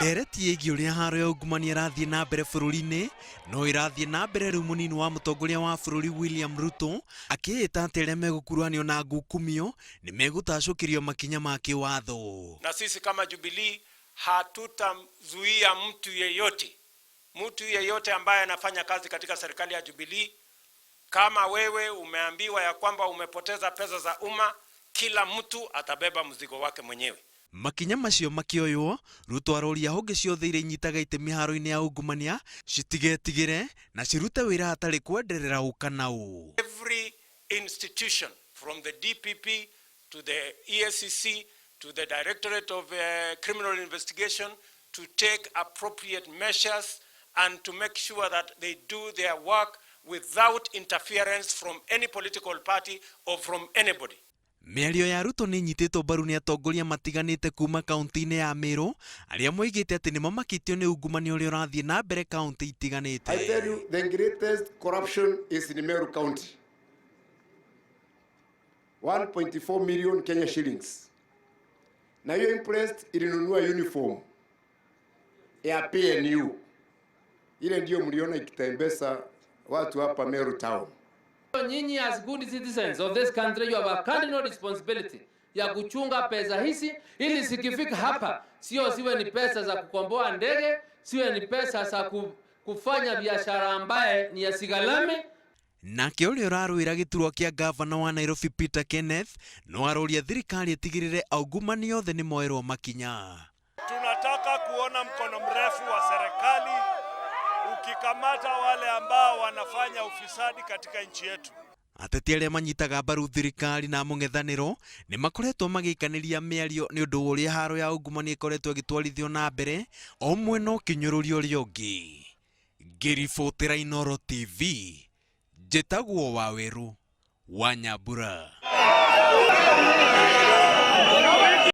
Ndereti ĩgiĩ ũrĩa haro ya ungumania ĩrathiĩ na mbere bũrũri-inĩ no ĩrathiĩ na mbere rĩu mũnini wa mũtongoria wa bũrũri William Ruto akĩĩta atĩ arĩa megũkuruhanio na ngukumio nĩ megũtacũkĩrio makinya ma kĩwatho. Na sisi kama Jubilee hatutamzuia mtu yeyote, mtu yeyote ambaye anafanya kazi katika serikali ya Jubilee. Kama wewe umeambiwa ya kwamba umepoteza pesa za umma, kila mtu atabeba mzigo wake mwenyewe. Makinya macio makĩoywo, Ruto aroria honge ciothe iria inyitaga itemi haro-inĩ ya ungumania citigetigĩre na cirute wĩra hatarĩ kwenderera ũ kana ũ. Every institution from the DPP to the EACC to the Directorate of Criminal Investigation to take appropriate measures and to make sure that they do their work without interference from any political party or from anybody. Mĩario ya Ruto nĩ ĩnyitĩtwo mbaru nĩ atongoria matiganĩte kuma kaunti-inĩ ya Meru arĩa moigĩte atĩ nĩ mamakĩtio nĩ ungumania ũrĩa ũrathiĩ na mbere kaunti itiganĩte. I tell you, the greatest corruption is in Meru County. 1.4 million Kenya shillings. Na hiyo imprest ilinunua uniform ya PNU. Ile ndio mliona ikitembeza watu hapa Meru town. Nyinyi as good citizens of this country, you have a cardinal responsibility ya kuchunga pesa hizi ili zikifika hapa sio siwe ni pesa za kukomboa ndege, siwe ni pesa za kufanya biashara ambaye ni ya sigalame. Nake ũrĩa ũrarũĩra gĩturwa kĩa ngavana wa Nairobi Peter Kenneth no aroria thirikari ĩtigĩrĩre aungumania othe nĩ moerwo makinya. Tunataka kuona mkono mrefu wa serikali ukikamata wale ambao wanafanya ufisadi katika nchi yetu. Ateti arĩa manyitaga mbaru thirikari na mũng'ethanĩro nĩ makoretwo magĩikanĩria mĩario nĩ ũndũ wa ũrĩa haro ya ungumania ĩkoretwo ĩgĩtwarithio na mbere o mwena ũkĩnyũrũria ũrĩa ũngĩ. Ngĩribotĩra Inooro TV, njĩtagwo Wawerũ wa Nyambura.